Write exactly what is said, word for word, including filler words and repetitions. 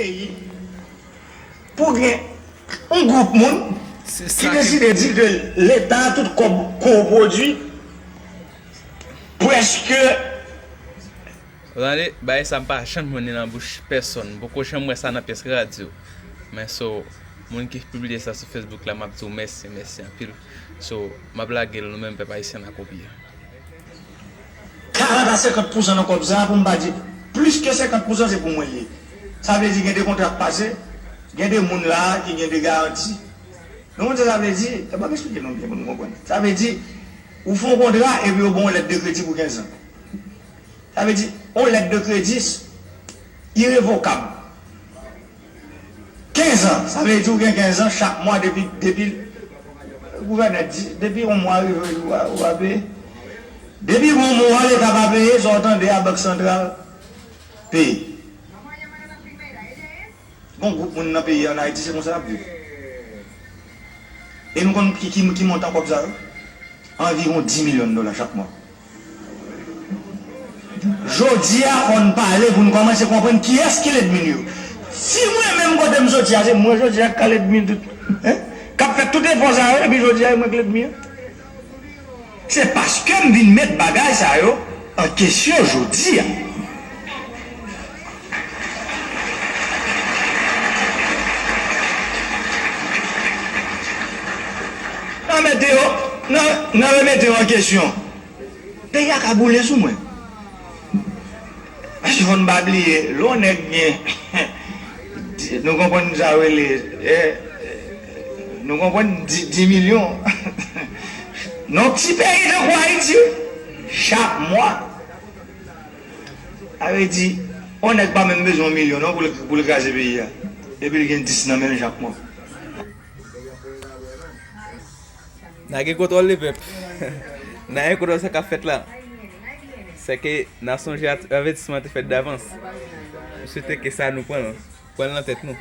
Peyi pou gen yon gwoup moun ki deside di ke Leta, tout kòb ke w pwodui, prèske. Ou tande, bagay sa m pa janm jwenn li nan bouch pèsonn. M poko janm wè sa nan pyès radyo. Men so, moun ki pibliye sa sou Facebook la, m ap di w mèsi, mèsi anpil. So, m ap lage l, nou menm pèp ayisyen n a kopye. Karant a senkant pousan nan kòb sa a, pou m pa di plis ke senkant pousan, se pou mwen l ye. Sa vle di gen de kontra k pase, gen de moun la a ki gen de garanti. Nou konn sa sa vle di? E ban m eksplike nou byen pou nou konprann. Sa vle di, ou fè yon kontra epi yo ba w yon lèt de kredi pou kenz an. Sa vle di, yon lèt de kredi irevokab. Kenz an, sa vle di ou gen kenz an, chak mwa depi, depi gouvènè di, depi yon mwa rive, ou pa, ou pa peye. Depi yon mwa, Leta pa peye, sa w tande a, Bank Santral peye. Gon gwoup moun nan peyi an Ayiti, se konsa y ap viv. E nou konn ki, ki, ki montan kòb sa yo? Anviwon dis milyon dola chak mwa. Jodi a, fò n pale pou n kòmanse konprann kiyès ki lènmi n yo. Si mwen menm kote m soti a, se mwen jodi a k ka lènmi tout, hein? K ap fè tout efò sa yo, epi jodi a, e mwen k lènmi an. Se paske m vin met bagay sa yo an kesyon jodi a. Nan mete yo, nan, nan remete yo an kesyon. Peyi a ka boule sou mwen. Paske fò n pa bliye, lè yon nèg gen, nou konprann sa yo rele, eh, nou konprann di, dis milyon. Nan yon ti peyi tankou Ayiti, chak mwa. Sa vle di, yon nèg pa menm bezwen yon milyon non pou l, pou l kraze peyi a. Epi l gen dis nan men l chak mwa. N a gen kontwòl lepèp. N a gen kontwòl sa k ap fèt la. Sèke n a sonje at-, avètisman an te fèt davans. M swete ke sa nou pran l, pran l nan tèt nou.